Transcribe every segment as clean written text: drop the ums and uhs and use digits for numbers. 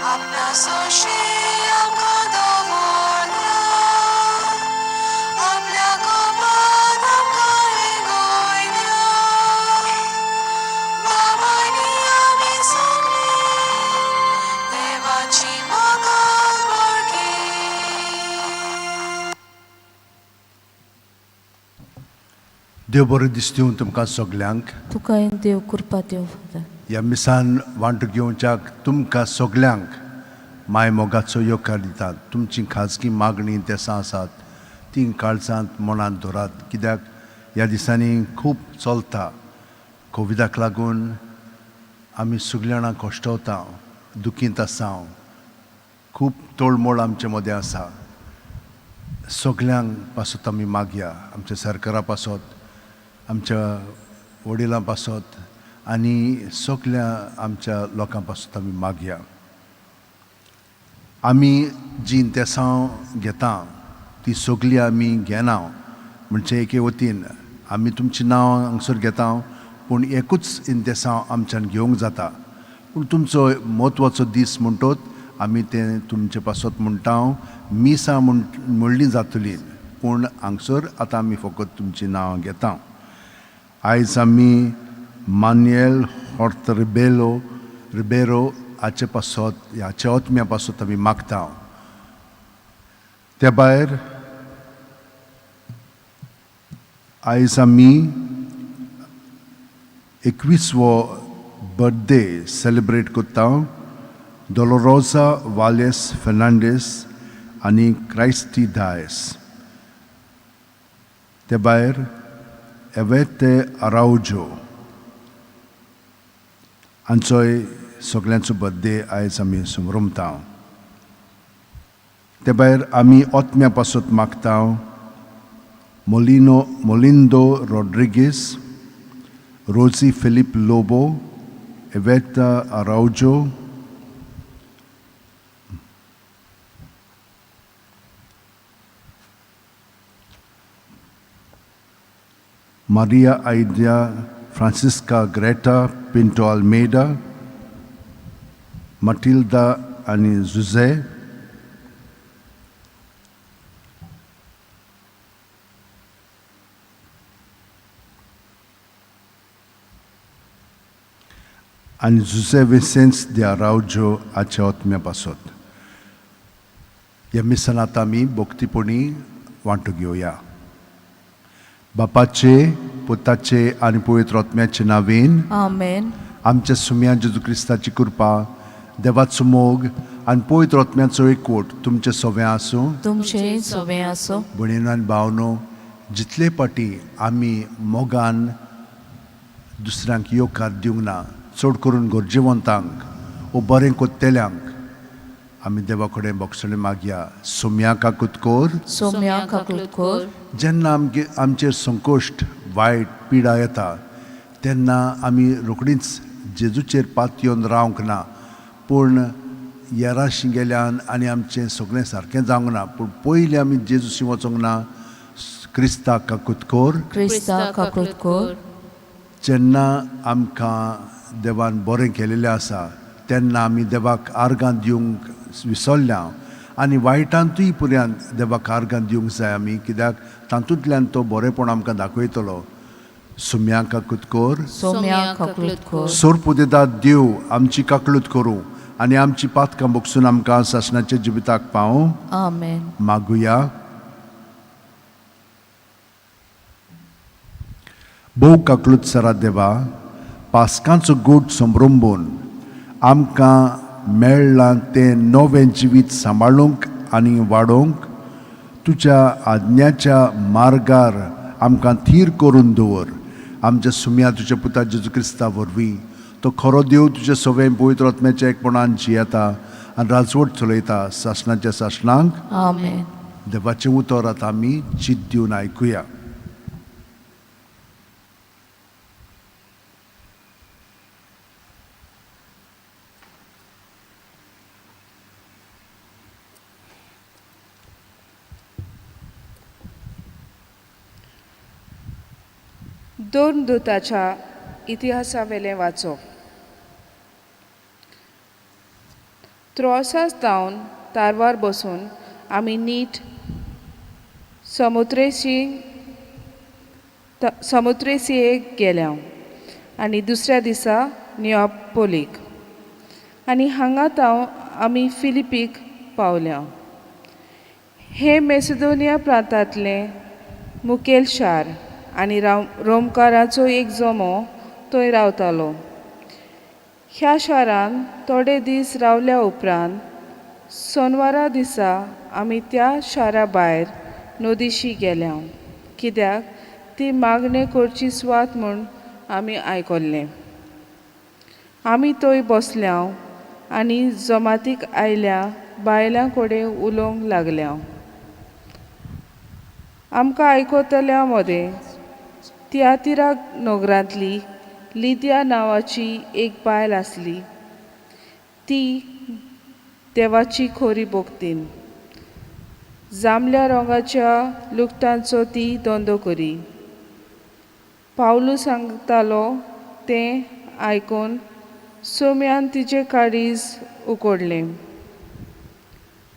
आपणा सोशी आमकां दवरला आपल्या कोपान आमकां रिगयल्या बाबांनी आमी सगळीं देवाची मोगाळ भुरगीं. देव बरें दिसता तुमकां सगल्यांक. तुकाय देव कृपा देव फादर. ह्या मिसान वांटो घेवच्याक तुमकां सगल्यांक माय मोगाचो येवकार दितात. तुमची खाजगी मागणी तेसां आसात तीं काळजांत मनांत धरात, कित्याक ह्या दिसांनी खूब चलता. कोविडाक लागून आमी सगळीं जाणां कश्टवता, दुखींत आसा, खूब तोळमोळ आमचे मदें आसा. सगल्यांक पासत आमी मागया, आमच्या सरकारा पासत, आमच्या वडिलां पासत आनी सगल्या आमच्या लोकां पासत आमी मागया. आमी जीं तेसां घेता ती सगळीं आमी घेना, म्हणजे एके वतीन आमी तुमचीं नांवां हांगसर घेता, पूण एकूच इंतेसांव आमच्यान घेवंक जाता. पूण तुमचो म्हत्वाचो दीस म्हणटोच आमी तें तुमचे पासत म्हणटा, मिसां म्हणलीं जातलीं, पूण हांगसर आतां आमी फकत तुमचीं नांवां घेता. आयज आमी मान्येल हॉर्त रिबेरो हाचे पासत, हाच्या आत्म्या पासत आमी मागता. त्या भायर आयज आमी 21वो बर्थडे सेलिब्रेट करता डोलोरोजा वालेस फेर्नांडीस आनी क्रायस्टी डायस. ते भायर एवेते आरावजो हांचोय सगल्यांचो बर्थडे आयज आमी समरमता. ते भायर आमी ओत्म्या पासत मागता Molindo Rodrigues, Rosy Philip Lobo, Eveta Araujo, Maria Aida Francisca Greta Pinto Almeida, Matilda आनी जुझे, आनी जुझे विसेंस दे आरावजो हाच्या आत्म्या पासत. ह्या मिसनांत आमी भक्तीपणी वांटो घेवया. बापाचे, पुताचे आनी पवित्र आत्म्याचे नांवेन आमेन. आमच्या सुम्या जेजू क्रिस्ताची कृपा, देवाचो मोग आनी पवित्र आत्म्याचो एकवट तुमचे सोवें आसूं. तुमचे सोवें आसूं. भयणीनो आनी भावनो, जितले पाटी आमी मोगान दुसऱ्यांक येवकार दिवंक ना, चड करून गरजेवंतांक वो बरें कोत्तेल्यांक, आमी देवा कडेन भोगसणें मागया. सोम्या काकूत कोर. सोम्या काकूत कोर. जेन्ना आमगे आमचेर संकोश्ट, वायट पिडा येता तेन्ना आमी रोखडीच जेजूचेर पातयेवन रावंक ना, पूण येराशी गेल्यान आनी आमचें सगळें सारकें जावंक ना, पूण पयलीं आमी जेजूशी वचोंक ना. क्रिस्ताक काकूत कोर. क्रिस्ताक काकूत कोर. जेन्ना आमकां देवान बरें केलेलें आसा तेन्ना आमी देवाक आर्गां दिवंक विसरल्या आनी वायटांतूय पुऱ्यान देवाक आर्गां दिवंक जाय आमी, कित्याक तातूंतल्यान तो बरेंपण आमकां दाखयतलो. सुम्या काकूत कोर. सोम्या काकूत कोर. सोरपुदेदा देव आमची काकळूत करूं आनी आमची पातकां बगसून आमकां सासणाच्या जिविताक पावूं. आमेन. मागुया. भोव काकळूत सरा देवा, पास्कांचो गोट संभ्रंबून आमकां मेळ्ळां तें नवें जिवीत सांबाळूंक आनी वाडोवंक तुज्या आज्ञाच्या मार्गार आमकां थीर करून दवर. आमच्या सुम्या तुज्या पुता जेजू क्रिस्ता वरवीं, तो खरो देव तुज्या सवें पवित्र आत्म्याच्या एकपणान जियेता आनी राजवट चलयता सासणाच्या सासणांक. आमेन. देवाचें उतर आतां आमी चित दिवन आयकुया. दोन दुताच्या इतिहासावेलें वाचप. त्रोसास जावन तारवार बसून आमी नीट समुद्रेशी समुद्रेसियेक गेल्या आनी दुसऱ्या दिसा नियोपोलीक आनी हांगा ताव आमी फिलिपीक पावल्या. हें मेसिदोनिया प्रांतांतलें मुखेल शार आनी रोमकाराचो एक जमो थंय रावतालो. ह्या शारांत थोडे दीस रावल्या उपरांत सोनवारा दिसा आमी त्या शारा भायर नदीशी गेल्या, कित्याक ती मागणें करची सुवात म्हूण आमी आयकल्लें. आमी थंय बसल्या आनी जमातीक आयल्या बायलां कडेन उलोवंक लागल्या. आमकां आयकतल्या मदें तियातिरा नगरांतली लिदिया नांवाची एक बायल आसली. ती देवाची खोरी भोगतीन जांबल्या रंगाच्या लुगटांचो ती धंदो करी. पावलू सांगतालो तें आयकून सोम्यान तिजें काळीज उकडलें.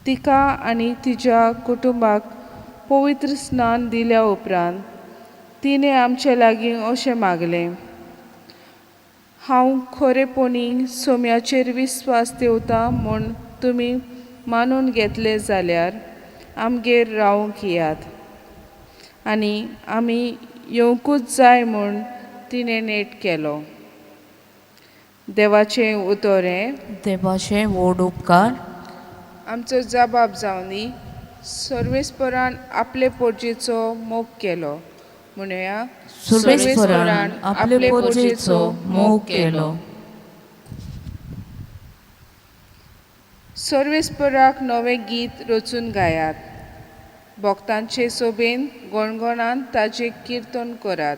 तिका आनी तिज्या कुटुंबाक पवित्र स्नान दिल्या उपरांत तिणें आमचे लागीं अशें मागलें, हांव खरेपणी सोम्याचेर विस्वास दवरता म्हूण तुमी मानून घेतले जाल्यार आमगेर रावूंक येयात. आनी आमी येवंकूच जाय म्हूण तिणें नेट केलो. देवाचें उतर हें. देवाचे व्हड उपकार. आमचो जबाब जावनी सर्वेस्परान आपले पोरजेचो मोग केलो म्हणया. सर्वेस्परान आपले पोरजेचो मोग केलो. सर्वेस्पराक नवें गीत रचून गायात, भक्तांचे सोबेन गणगणान ताजें किर्तन करात.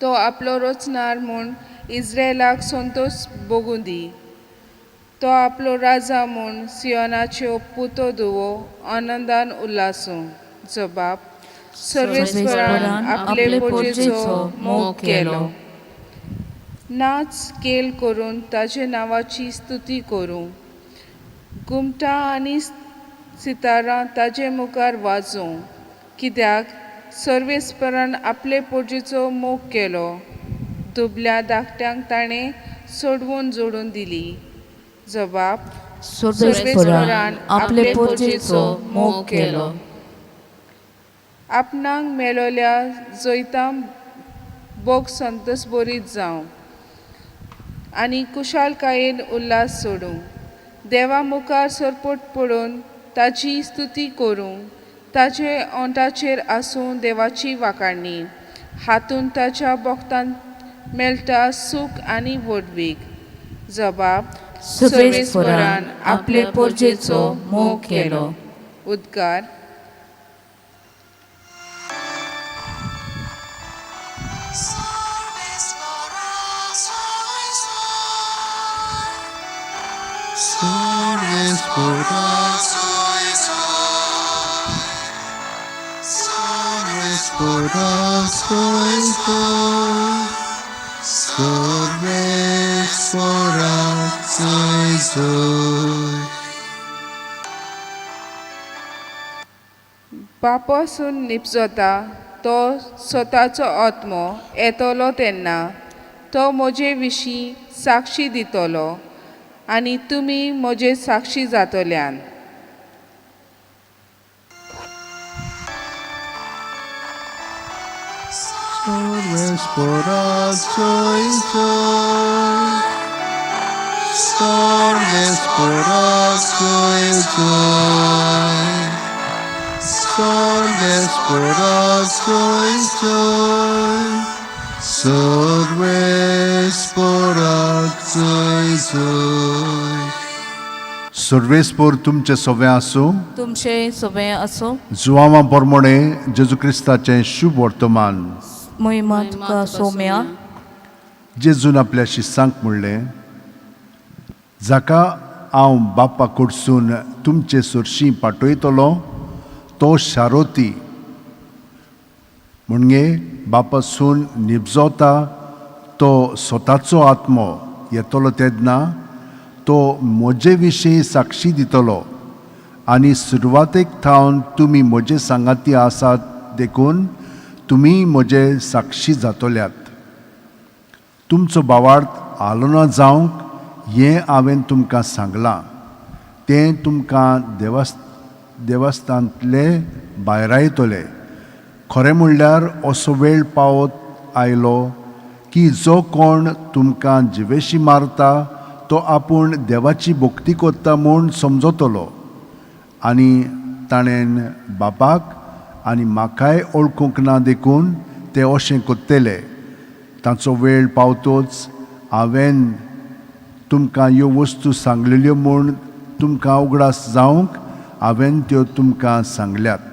तो आपलो रचणार म्हूण इस्रायलाक संतोश भोगूं दी. तो आपलो राजा म्हूण सियोनाच्यो पुतो धुवो आनंदान उल्हासूं. जबाब सर्वेस्परान आपले पोरजेचो मोग केलो. नाच केल करून ताजे नांवाची स्तुती करूं. घुमटां आनी सितारां ताजे मुखार वाजोवं, कित्याक सर्वेस्परान आपले पोरजेचो मोग केलो. दुबल्या धाकट्यांक ताणें सोडवून जोडून दिली. जबाब सर्वेस्परान आपले पोरजेचो मोग केलो. आपणाक मेळोल्या जैतां भोग संतोस बरीत जावं आनी कुशालकायेन उल्हास सोडूं. देवा मुखार सरपट पडून ताजी स्तुती करूं. ताजे ओंठाचेर आसूं देवाची वाखाणी. हातूंत ताच्या भक्तांक मेळटा सूख आनी व्हडवीक. जबाब सर्वेस्परान आपले पोरजेचो मोग केलो. उद्गार. बापासून निपजता तो स्वताचो आत्मो येतलो तेन्ना तो म्हजे विशीं साक्षी दितलो आनी तुमी म्हजे साक्षी जातल्यान. सर्वेस्पोर तुमचे सवे आसूं. तुमचे सोबे आसूं. जुवांवा पोरमोणे जेजू क्रिस्ताचें शुभ वर्तमान. महिमा तुका सोम्या. जेजून आपल्या शिसांक म्हणलें, जाका हांव बापा कडसून तुमचे सरशीं पाठयतलो तो शारोती, म्हणजे बापासून निबजोता तो स्वताचो आत्मो येतलो तेन्ना तो म्हजे विशीं साक्षी दितलो. आनी सुरवातेक थावन तुमी म्हजे सांगाती आसात देखून तुमी म्हजे साक्षी जातल्यात. तुमचो भावार्थ आलोना जावंक हें हांवें तुमकां सांगलां. तें तुमकां देवस्थांतले भायरायतले. खरें म्हणल्यार असो वेळ पावत आयलो की जो कोण तुमकां जिवेशी मारता तो आपूण देवाची भक्ती करता म्हूण समजतलो. आनी ताणें बापाक आनी म्हाकाय वळखूंक ना देखून ते अशें करतले. तांचो वेळ पावतोच हांवें तुमकां ह्यो वस्तू सांगलेल्यो म्हूण तुमकां उगडास जावंक हांवें त्यो तुमकां सांगल्यात.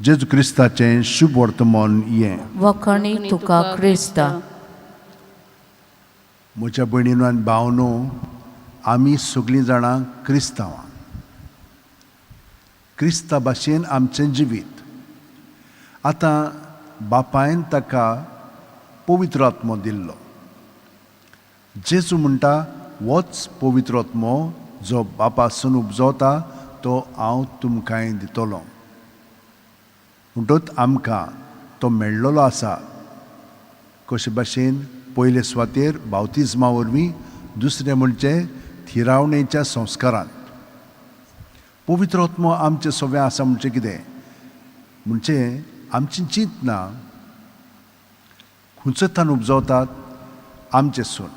जेजू क्रिस्ताचें शुभ वर्तमान हें. वखणी तुका क्रिस्ता. म्हज्या भयणीनो आनी भावनो, आमी सगळीं जाणां क्रिस्तांवां. क्रिस्ता भाशेन आमचें जिवीत. आतां बापायन ताका पवित्र आत्मो दिल्लो. जेजू म्हणटा, होच पवित्र आत्मो जो बापासून उपजवता तो हांव तुमकांय दितलो. म्हणटच आमकां तो मेळ्ळलो आसा. कशे भाशेन पयले सुवातेर बावतिज्मा वरवीं, दुसरें म्हणजे थिरावणेच्या संस्कारांत. पवित्र आत्मो आमचे सगळें आसा म्हणजे कितें? म्हणजे आमची चिंतना खुंचतान उपजवतात आमचे सून.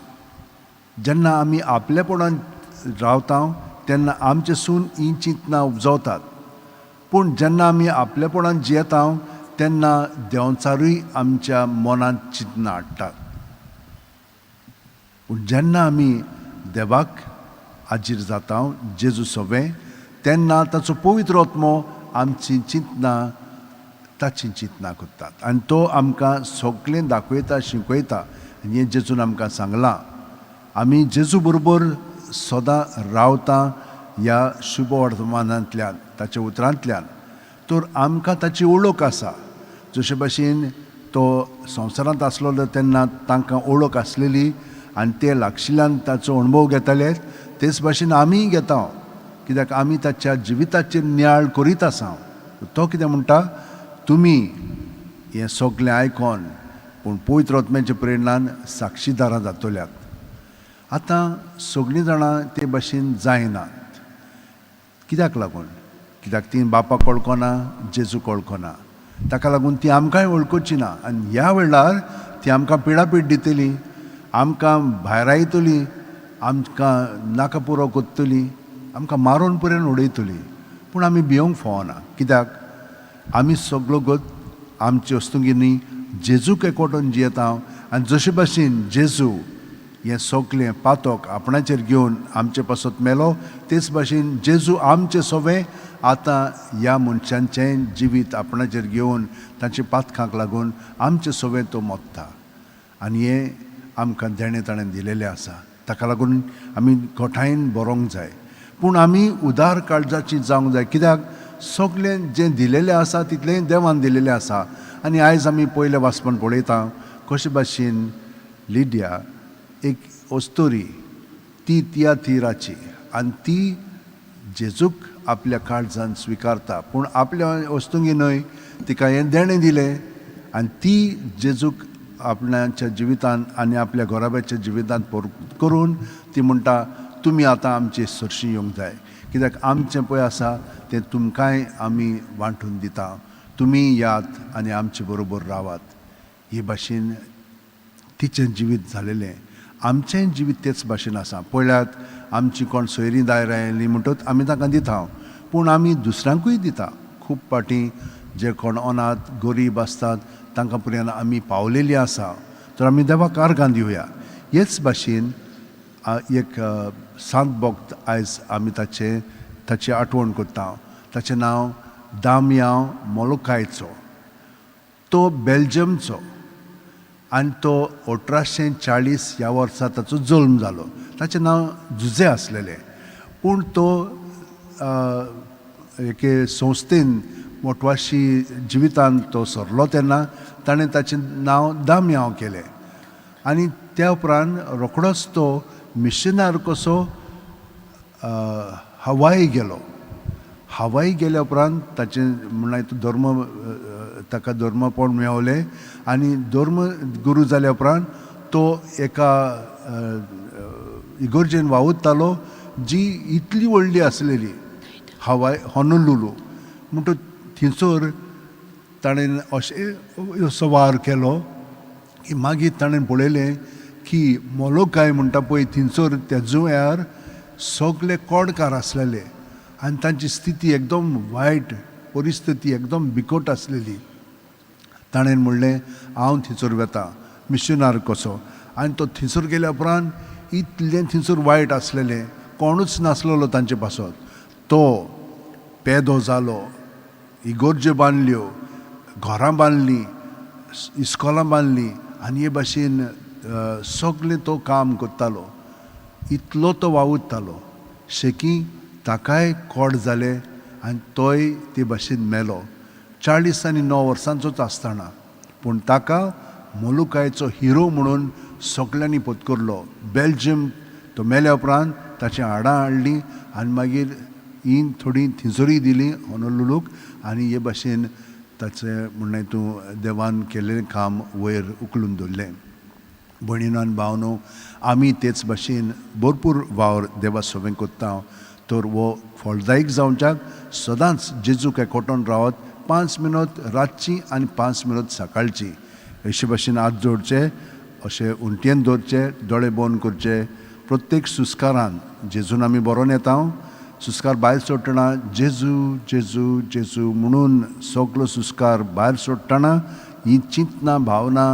जेन्ना आमी आपलेपणान रावता तेन्ना आमचे सून ही चिंतना उपजवतात. पूण जेन्ना आमी आपलेपणान जियेता तेन्ना देंवचारूय आमच्या मनांत चिंतना हाडटात. पूण जेन्ना आमी देवाक हाजीर जाता जेजू सोबें तेन्ना ताचो पवित्र आत्मो आमची चिंतना ताची चिंतना करतात आनी तो आमकां सगळें दाखयता, शिकयता. आनी हें जेजून आमकां सांगलां. आमी जेजू बरोबर सदां रावता ह्या शुभ वर्तमानांतल्यान, ताच्या उतरांतल्यान, तर आमकां ताची ओळख आसा. जशे भाशेन तो संवसारांत आसलेलो तेन्ना तांकां ओळख आसलेली आनी ते लागशिल्ल्यान ताचो अणभव घेताले, तेच भाशेन आमीय घेता. कित्याक आमी ताच्या जिविताचेर नियाळ करीत आसा. तो कितें म्हणटा, तुमी हें सगळें आयकोन पूण पवित्र आत्म्याच्या प्रेरणान साक्षीदारां जातल्यात. आतां सगळीं जाणां ते भाशेन जायनात. कित्याक लागून? कित्याक ती बापाक वळखना, जेजूक वळखना. ताका लागून ती आमकांय वळखुची ना. आनी ह्या वेळार ती आमकां पिडापीड दितली, आमकां भायरायतली, आमकां नाका पुरो कोत्तली, आमकां मारून पर्यंत उडयतली. पूण आमी भियोंक फावना. कित्याक आमी सगळो गत आमचे वस्तुंगिनी जेजूक एकवटून जियेता. आनी जशे भाशेन जेजू हें सगळें पातक आपणाचेर घेवन आमचे पासत मेलो, तेच भाशेन जेजू आमचे सोवें आतां ह्या मनशांचें जिवीत आपणाचेर घेवन तांचे पातकांक लागून आमचे सोवें तो मोत्ता. आनी हें आमकां देणें ताणें दिलेलें आसा. ताका लागून आमी घोटायेन बरोवंक जाय. पूण आमी उदार काळजाची जावंक जाय. कित्याक सगळें जें दिलेलें आसा तितलें देवान दिलेलें आसा. आनी आयज आमी पयलें वाचपण पळयता कशे भाशेन लिडिया एक अस्तोरी, ती तियातिराची, आनी ती जेजूक आपल्या काळजान स्विकारता. पूण आपल्या वस्तुंगी न्हय, तिका हें देणें दिलें आनी ती जेजूक आपणाच्या जिवितान आनी आपल्या घराब्याच्या जिवितांत करून ती म्हणटा, तुमी आतां आमचे सरशी येवंक जाय. कित्याक आमचें पळय आसा तें तुमकांय आमी वांटून दिता. तुमी यात आनी आमचे बरोबर रावात. हे भाशेन तिचें जिवीत जालेलें. आमचेंय जिवीत तेच भाशेन आसा. पळयात, आमची कोण सोयरीं दायरां आयलीं म्हणटच आमी तांकां दिता, पूण आमी दुसऱ्यांकूय दिता. खूब फावटी जे कोण अनाथ गरीब आसतात तांकां पर्यंत आमी पावलेली आसा. तर आमी देवाक आर्गां दिवया. हेच भाशेन एक सांत भक्त आयज आमी ताची आठवण करता. ताचें नांव दामयांव मोलोकायचो. तो बेल्जियमचो आनी तो 1840 ह्या वर्सा ताचो जल्म जालो. ताचें नांव जुजे आसलेलें. पूण तो एके संस्थेन मोटवाशी जिवितान तो सरलो तेन्ना ताणें ताचें नांव दामयांव केलें. आनी त्या उपरांत रोखडोच तो मिशनार कसो हवाई गेलो. हवाई गेल्या उपरांत ताचें म्हणल्यार तो धर्म ताका धर्मपण मेवलें आनी धर्म गुरू जाल्या उपरांत तो एका इगर्जेन वावुरतालो जी इतली व्हडली आसलेली हवाय होनोलुलू. म्हणटकच थंयसर ताणें अशें असो वावर केलो की मागीर ताणें पळयलें की मोलोकाय म्हणटा पळय थंयसर त्या जुंव्यार सगले कोडकार आसलेले आनी तांची स्थिती एकदम वायट, परिस्थिती एकदम बिकट आसलेली. ताणें म्हणलें हांव थंयसर वता मिशनार कसो. आनी तो थंयसर गेल्या उपरांत इतलें थंयसर वायट आसलेलें, कोणूच नासलेलो तांचे पासत. तो पेदो जालो, इगर्ज्यो बांदल्यो, घरां बांदलीं, इस्कोलां बांदलीं आनी हे भाशेन सगलें तो काम करतालो. इतलो तो वावुरतालो शेकी ताकाय कोड जालें आनी तोय ते भाशेन मेलो 49 वर्सांचोच आसतना. पूण ताका मोलुकायचो हिरो म्हणून सगल्यांनी पत्करलो. बेल्जियम तो मेल्या उपरांत ताचीं हाडां हाडलीं आनी मागीर ही थोडी थिंजोरी दिली होनोलुलूक आनी हे भाशेन ताचें म्हणणें तूं देवान केल्लें काम वयर उखलून दवरलें. भयणीनो आनी भावनो, आमी तेच भाशेन भरपूर वावर देवा सवें कोत्ता तर हो फळदायक जावच्याक सदांच जेजूक एकवटून रावत 5 मिनट रातची आनी 5 मिनट सकाळची अशे भाशेन हात जोडचे, अशे उंटयेन दवरचे, दोळे बंद करचे. प्रत्येक सुस्कारान जेजून आमी बरोवन येता. सुस्कार भायर सोडटना जेजू जेजू जेजू म्हणून सगलो सुस्कार भायर सोडटना ही चिंतना भावना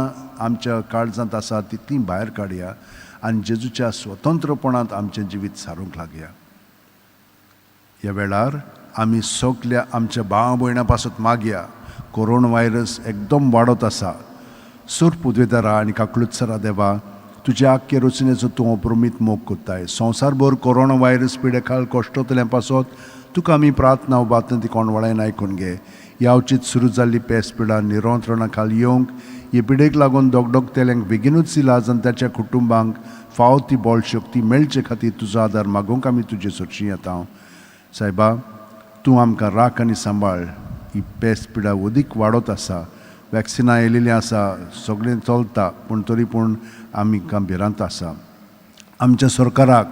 आमच्या काळजांत आसा तितली भायर काडया आनी जेजूच्या स्वतंत्रपणांत आमचें जिवीत सारूंक लागया. ह्या वेळार आमी सगल्या आमच्या भाव भयणां पासत मागया. कोरोना व्हायरस एकदम वाडत आसा. सूर पुदवेदारा आनी काकलुत्सरा देवा, तुज्या आख्खे रचनेचो तूं अप्रमीत मोग कोत्ताय. संवसारभर कोरोना व्हायरस पिडे खाल कश्टतल्या पासत तुका आमी प्रार्थना उबातना ती कोण वळायन आयकून घे. यावचीत सुरू जाल्ली पेस पिडा निरंत्रणा खाल येवंक हे पिडेक लागून दोगदोगतेल्यांक बेगिनूच इलाज आनी ताच्या कुटुंबांक फावो ती बळ शक्ती मेळचे खातीर तुजो आदार मागूंक आमी तुजे सरशी येता. सायबा, तूं आमकां राख आनी सांबाळ. ही पेस पिडा अदीक वाडत आसा. वॅक्सिनां येयलेलीं आसा, सगळें चलता, पूण तरी पूण आमकां भिरांत आसा. आमच्या सरकाराक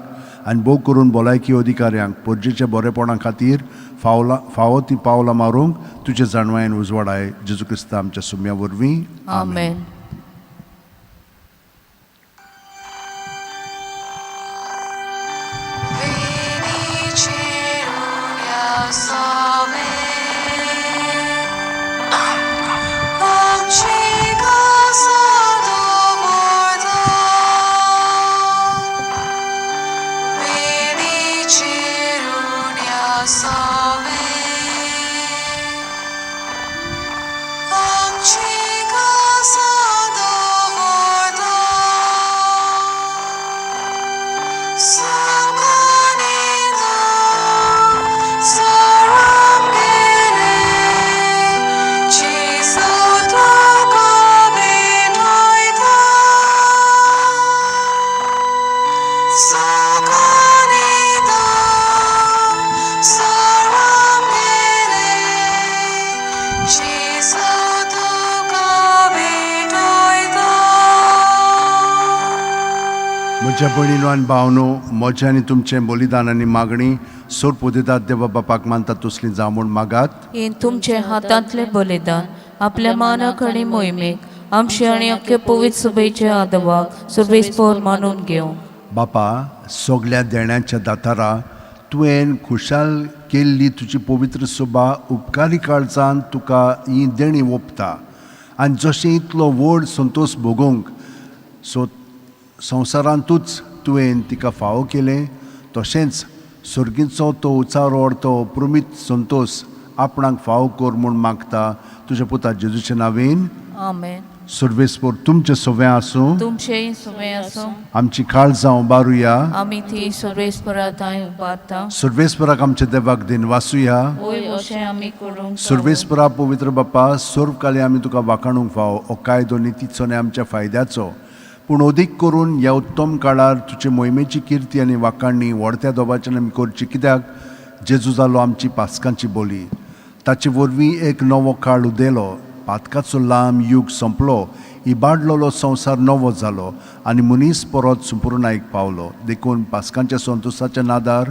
आनी भोव करून भलायकी अधिकाऱ्यांक परजेच्या बरेपणा खातीर फावो ती पावलां मारूंक तुजे जाणवायेन उजवाडाय. जेजू क्रिस्ता आमच्या सुम्या वरवीं, आमेन. म्हज्या भयणीनो आनी भावनो, म्हजें आनी तुमचें बलिदान आनी मागणी सोर पुदेतात देवा बापाक मानतात तसली जावं म्हूण मागात. हे तुमचे हातांतले बलिदान आपल्या मानाक आनी मोहिमेक आमचे आनी अख्खे पवित्र सभेच्या आदवाक सुरवेस्पोर मानून घेवं. बापा, सगल्या देण्याच्या दातारा, तुवें खुशाल केल्ली तुजी पवित्र सभा उपकारी काळजान तुका ही देणी ओंपता आनी जशें इतलो व्हड संतोश भोगोवंक सो संवसारांतूच तुवें तिका फावो केलें, तशेंच सर्गीचो तो उचारो तो अप्रमीत संतोश आपणाक फावो कर म्हूण मागता तुज्या पुता जेजूच्या नांवेन, आमेन. सर्वेस्पोर तुमचें सवें आसूं. तुमचेय सुवें आसूं. आमची काळजां उबारुया. आमी ती सर्वेस्परा थंय उबारता. सर्वेस्पराक आमच्या देवाक दिन वासुया. वय अशें आमी करूंक. सर्वेस्परा पवित्र बापा, सर्व काली आमी तुका वाखाणूंक फावो. हो कायदो नितीचो आनी आमच्या फायद्याचो. पूण अदीक करून ह्या उत्तम काळार तुजे मोहिमेची किर्ती आनी वाखाणणी व्हडत्या दोबाच्यान आमी करची, कित्याक जेजू जालो आमची पास्कांची बोली. ताचे वरवीं एक नवो काळ उदेलो, पातकाचो लांब युग सोंपलो, इबाडलेलो संवसार नवो जालो आनी मनीस परत सुपूर्णायक पावलो. देखून पास्कांच्या संतोसाच्या नादार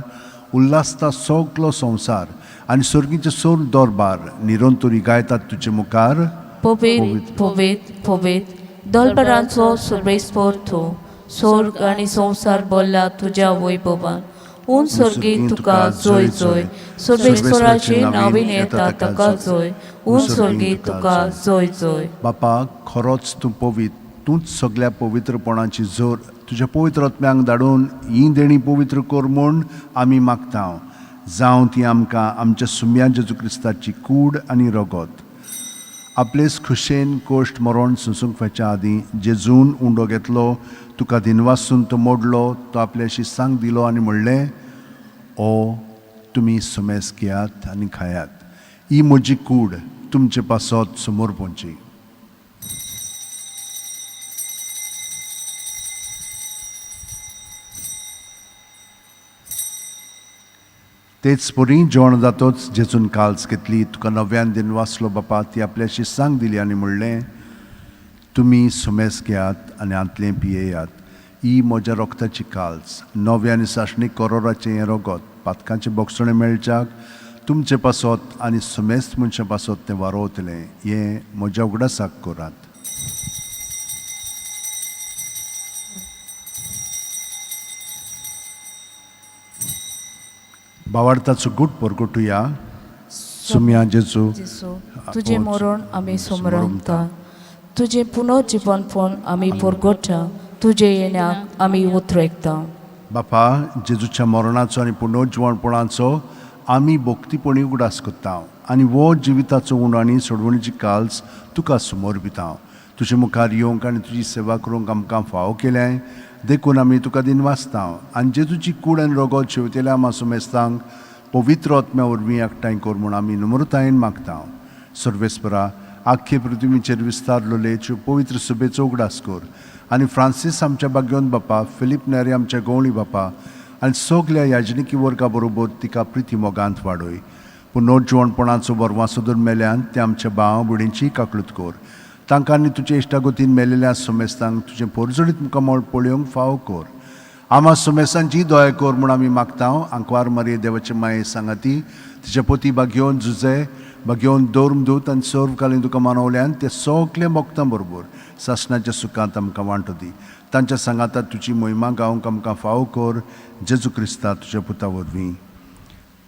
उल्हासता सगलो संवसार आनी सर्गीचे सोर दरबार निरंतरी गायतात तुजे मुखार. पवित्र पवित्र पवित्र दलबरांचो सर्वेस्पर तूं, स्वर्ग आनी संवसार भरला तुज्या वैभवान. उन स्वर्गी तुका जोय जोय, सर्वेस्पराचे नावीन येता ताका जोय, उन स्वर्गी तुका जोय जोय. बापा, खरोच तूं पवित्र, तूंच सगल्या पवित्रपणाची जोर. तुज्या पवित्र आत्म्यांक धाडून ही देणी पवित्र कर म्हूण आमी मागता. जावं ती आमकां आमच्या सुम्या जेजू क्रिस्ताची कूड आनी रगत. आपलेच खुशेन कोश्ट मरण सोंसूंक वचच्या आदीं जेजून उंडो घेतलो, तुका दिनवासून तो मोडलो, तो आपल्याशी सांग दिलो आनी म्हणलें, ओ तुमी सुमेस घेयात आनी खायात, ही म्हजी कूड तुमचे पासत समोर पोंची. तेच परी जेवण जातोच जेजून काल्स घेतली, तुका नव्यान दिन वाचलो बापा, ती आपल्याशी सांग दिली आनी म्हणलें, तुमी सुमेस घेयात आनी हांतलें पियेयात, ही म्हज्या रोगताची काल्स, नव्या आनी सासणीक करोराचें हें रगत पातकांचें बोगसणें मेळच्याक तुमचे पासत आनी सुमेस्त मनशां पासत तें वारोवतलें. हें म्हज्या उगडासाक करात. बावार्थाचो गूट परगटुया. सुम्या जेजू, जेजू, तुजें मरण आमी समरता, तुजें पुनर्जिवनपण आमी परगटा, तुजें येण्याक आमी उतरेकता. बापा, जेजूच्या मरणाचो आनी पुनर्जिवणपणाचो आमी भक्तीपणी उगडास करता आनी हो जिविताचो उणो आनी सोडवणीची काल्स तुका समर्पिता. तुजे मुखार येवंक आनी तुजी सेवा करूंक आमकां फावो केल्याय देखून आमी तुका दिनवासता आनी जेजूची कूड आनी रगत शेवतेल्या आमा सुमेस्तांक पवित्र आत्म्या वरवीं एकठांय कर म्हूण आमी नम्रतायेन मागता. सर्वेस्परा, आख्खे पृथ्वीचेर विस्तारलेले पवित्र सुबेचो उगडास कर आनी फ्रांसीस आमच्या बाग्योन बापा, फिलीप नेरी आमच्या गवळी बापा आनी सगल्या याजनिकी वर्गा बरोबर तिका प्रिती मोगांत वाडय. पुनर्जिवणपणाचो बरवासो धरून मेल्यान ते आमच्या भाव भयणींची काकळूत कर. तांकां आनी तुजे इश्टागतीन मेलेल्या सोमेस्तांक तुजें पोरजडीत मुखामळ पळोवंक फावो कर. आमा सुमेसांची दया कर म्हूण आमी मागता. आंकवार मारये देवाचे माये सांगाती, तिच्या पोती बागेवन जुजे, बागेवन दौर्म दूत आनी सर्व कालीन तुका मानवल्यान ते सगळे भक्तां बरोबर सासणाच्या सुखांत आमकां वांटो दी. तांच्या सांगाता तुजी मोहिमा गावंक आमकां फावो कर, जेजू क्रिस्ता तुज्या पुता वरवीं.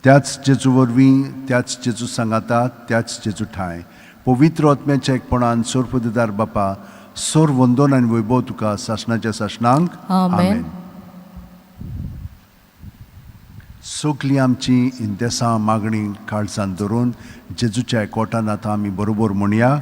त्याच जेजू वरवीं, त्याच जेजू सांगाता, त्याच जेजू ठांय, पवित्र आत्म्याच्या एकपणान सोरपदिदार बापा, सोर वंदन आनी वैभव तुका सासणाच्या सासणांक. आमेन. सगळीं आमची इंतेसां मागणी काळजान धरून जेजूच्या एकवटान आतां आमी बरोबर म्हणया.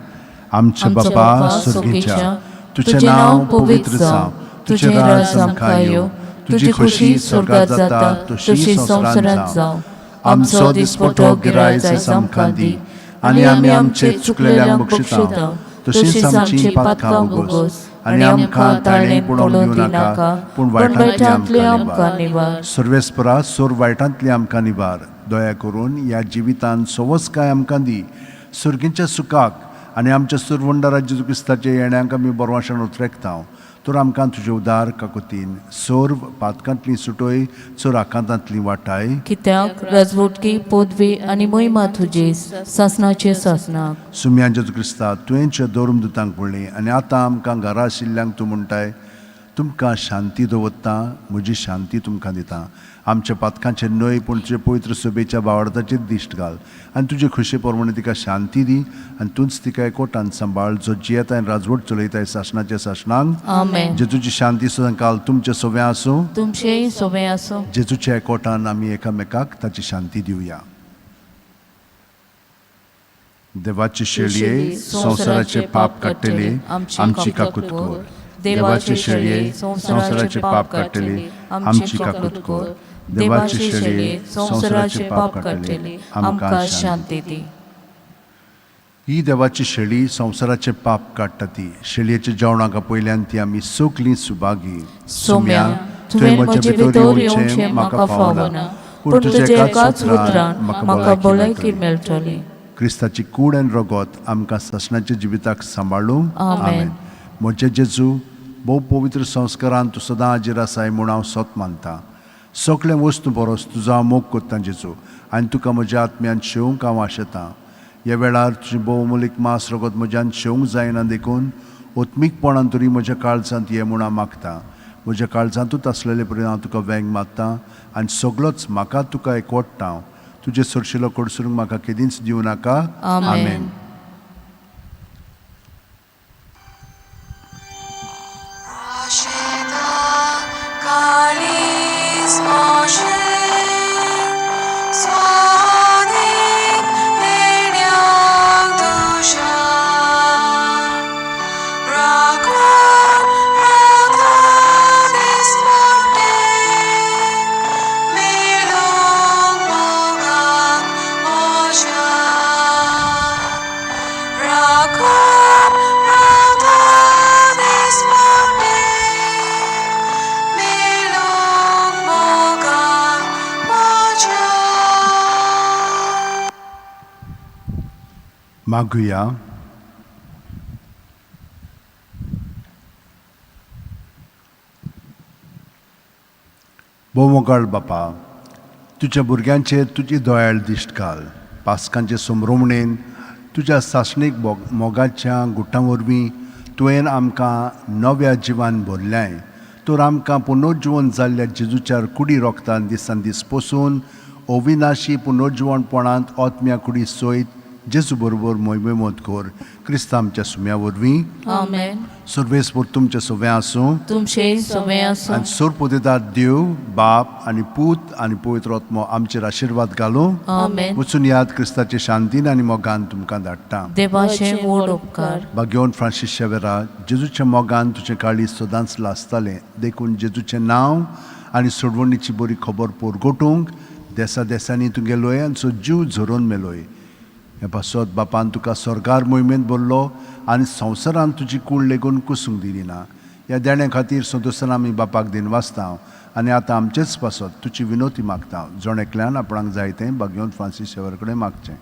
आमचे बापा सर्गीच्या, तुजें नांव पवित्र जावं, तुजें राज आमकां येवं, तुजी खोशी स्वर्गात जाता तशी संवसारांत जावं. आमचो दिसपटो गिरायच आमकां दी आनी आमी आमचे चुकलेल्यांक बक्षिता तशीच आमची पातकां उगोस आनी आमकां ताणें पडोवन दिवं नाका, पूण वायटांतली आमकां निवार. सर्वेस्परा, सोर वायटांतली आमकां निवार. दया करून ह्या जिवितान सवसकाय आमकां दी. सर्गीच्या सुखाक आनी आमच्या सुरवंडरा जेजू क्रिस्ताच्या येण्याक आमी बरवाशान उतरेकता. तर आमकां तुजे उदार काकुतीन सर्व पातकांतली सुटोय, चोर आकांतांतली वाटाय. कित्याक राजवटकी पदवी आनी मोहिमा तुजी सासणाचे सासणाक. सुम्या जेजू क्रिस्ता, तुवेंच्या धर्मदुतांक पळय आनी आतां आमकां घरा आशिल्ल्यांक तूं म्हणटाय, तुमकां शांती दवरता, म्हजी शांती तुमकां दिता. आमच्या पातकांचेर न्हय पूण तुजे पवित्र सभेच्या बावडताचेर दिश्ट घाल आनी तुजे खुशे प्रमाणे तिका शांती दी आनी तूंच तिका एकवटान सांबाळ, जो जियेता आनी राजवट चलयताय सासणाच्या सासणांक. आमेन. जेजूची शांती सुद्दां काल तुमचे सोव्या आसूं. तुमचेय सोबें आसूं. जेजूच्या एकवटान आमी एकामेकाक ताची शांती दिवया. देवाचे शेळये, संवसाराचे पाप काडटले, आमची काकूत कर. देवाचे शेळये, संवसाराचे पाप काडटले, आमची काकूत कर. देवाचे शेळये, संवसाराचे पाप काडटले, आमकां शांती दी. ही देवाची शेळी संवसाराचें पाप काडटा ती शेळयेच्या जेवणाक आपयल्यान ती आमी सगलीं सुभागी. सोम्या, तुवें म्हजे भितर येवचें म्हाका फावना, पूण तुज्या एकाच उतरान म्हाका भलायकी मेळटली. क्रिस्ताची कूड आनी रगत आमकां सासणाच्या जिविताक सांबाळूं. आमेन. म्हजे जेजू, भोव पवित्र संस्कारान तूं सदां हाजीर आसाय म्हूण हांव सत मानता. सगळें वस्तू बरोस तुजो हांव मोग कोत्ता जेजू, आनी तुका म्हज्या आत्म्यान शेवंक हांव आशेतां. ह्या वेळार तुजें भोवमूलीक मांस रगत म्हज्यान शेवंक जायना, देखून ओत्मीकपणान तरी म्हज्या काळजांत ये म्हूण हांव मागता. म्हज्या काळजांतूच आसलेले परी हांव तुका वेंग मारता आनी सगळोच म्हाका तुका एकवटता. तुजे सरशिलो कडसरूंक म्हाका केदींच दिवं नाका. आमेन. आशेता काळीज म्हजें स्वादीक देण्याक तुज्या राखून रावता दिसपट्टें मेळूंक मोगाक म्हज्या राखून रावता दिसपट्टें मेळूंक मोगाक म्हज्या. मागुया. भोवमोगाळ बापा, तुज्या भुरग्यांचेर तुजी दयाळ दिश्ट घाल. पास्कांचे समरोमणेन तुज्या सासणीक मोगाच्या गुटां वरवीं तुवें आमकां नव्या जिवान भरल्याय, तर आमकां पुनर्जिवन जाल्ल्या जेजूच्या कुडी रोगतान दिसान दीस पोसून अविनाशी पुनर्जिवणपणांत आत्म्या कुडी सयत जेजू बरोबर मोहिमेमत कर, क्रिस्तांव आमच्या सुम्या वरवीं. आमेन. सर्वेस्पर तुमचें सगळें आसूं. तुमचे सवे आसूं. आनी सोरपोतेदार देव बाप आनी पूत आनी पवित्र आत्मो आमचेर आशिर्वाद घालूं. आमेन. वचून याद क्रिस्ताचे शांतीन आनी मोगान तुमकां धाडटा. देवाचे व्हड उपकार. भाग्यवंत फ्रांसीस शेवेरा, जेजूच्या मोगान तुजें काळीज सदांच लासतालें, देखून जेजूचें नांव आनी सोडवणीची बरी खबर पोरगोटूंक देसा देसांनी तुगेलोय आनी जीव झरोवन मेलोय. हे पासत बापान तुका स्वर्गार मोहिमेंत भरलो आनी संवसारान तुजी कूड लेगून कुसूंक दिली ना. ह्या देण्या खातीर संतोशान आमी बापाक दिनवासता आनी आतां आमचेच पासत तुजी विनोती मागता. जण एकल्यान आपणाक जाय तें भाग्यवंत फ्रांसीस शेवर कडेन मागचें.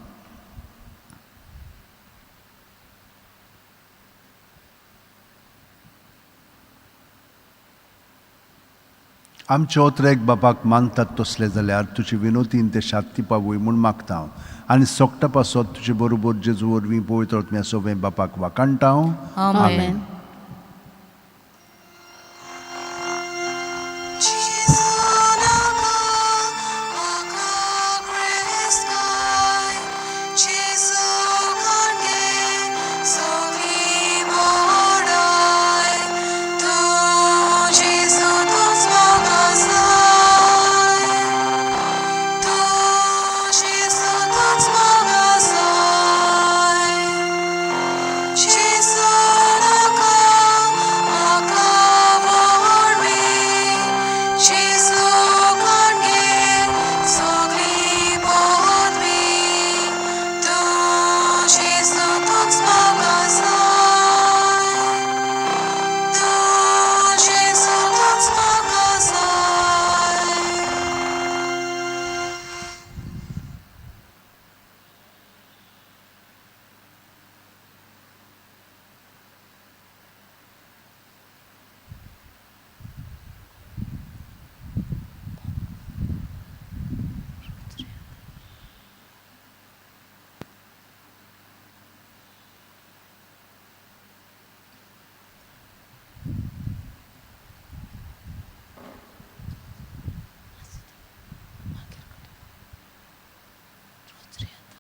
आमचे ओत्रेक बापाक मानतात तसले जाल्यार तुजे विनोतीन ते शांती पावय म्हूण मागता हांव आनी सोगटा पासत तुजे बरोबर जेजू वरवीं पवित्र आत्म्या सोबें बापाक वाखाणटा हांव. आमेन. जेजू नाका म्हाका क्रिस्ताय, जेजू काडगे सगळी बडाय, तूं जेजू तूंच म्हाका जाय, तूं जेजू तूंच म्हाका जाय. जेजू नाका म्हाका व्हडवी, जेजू